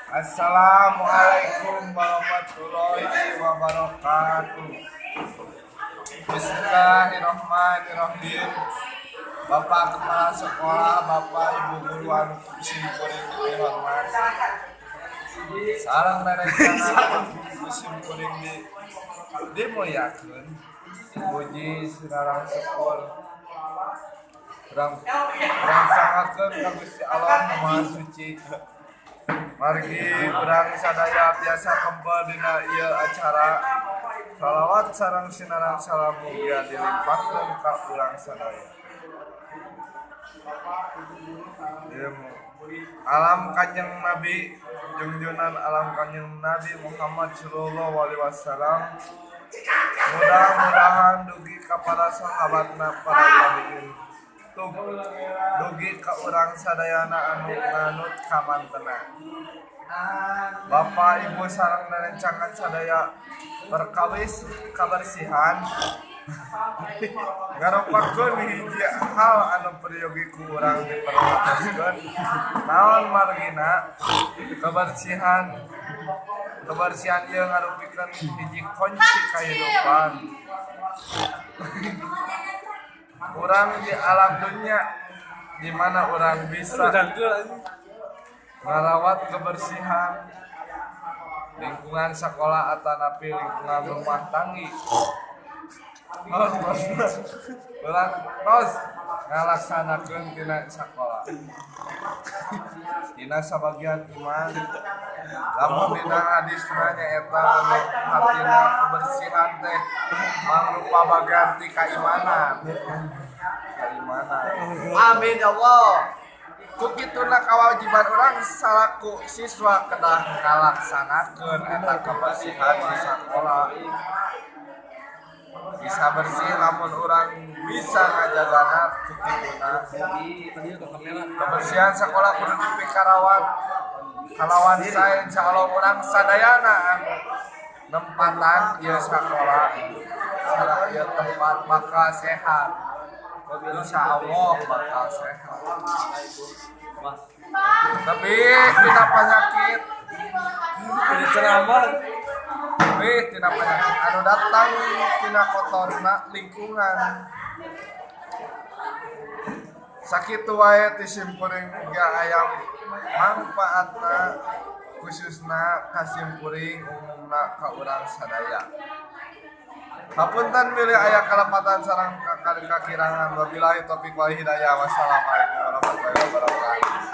Assalamualaikum warahmatullahi wabarakatuh. Bismillahirrahmanirrahim. Bapak Kepala Sekolah, Bapak Ibu Guru anu simkuring dihormat. Sareng rerencangan simkuring di dimuliakeun. Puji sinarang syukur. Urang sangakeun ka Gusti Allah Nu Maha Suci. Margi urang sadaya tiasa kempel dina ieu acara. Salawat sareng sinarang salam mugia dilimpahkeun ka urang sadaya. Alam Kanjeng Nabi junjunan alam Kanjeng Nabi Muhammad sallallahu alaihi wasallam. Mudah-mudahan dugi ka para sahabatna, para tabiin, dugi ka urang sadayana anu nganut kamantena. Bapak Ibu sareng rerencangan sadaya, perkawis kabersihan ngarupakeun hiji hal anu peryogi ku urang diperhatoskeun. Naon margina kebersihan ieu ngarupikeun hiji kunci kahidupan urang di alam dunia, di mana urang bisa ngarawat kebersihan lingkungan sekolah atanapi lingkungan rumah tanggi. Urang tos ngalaksanakeun tina sakola dina sabagian iman. Lamun dina hadisna nyaeta anu hartina kebersihan teh mangrupa bagian ti kaimanan. Amin ya Allah. Ku kituna kawajiban urang salaku siswa kedah ngalaksanakeun eta kebersihan di sakola. Bisa bersih lamun urang bisa ngajagana ku kituna. Kebersihan sekolah kudu dipikarawat kalawan sae insyaallah urang sadayana anu nempatan ieu sakola sareng ieu tempat bakal sehat. Insyaallah bakal sehat. Tapi tina penyakit ceramah, tapi tina penyakit anu datang tina kotorna lingkungan. Sakitu wae ti simkuring uga aya mangpaatna khususna ka simkuring umumna ka urang sadaya. Hapunten bilih aya kalepatan sareng kakirangan. Wabillahi taufiq wal hidayah. Wassalamualaikum warahmatullahi wabarakatuh.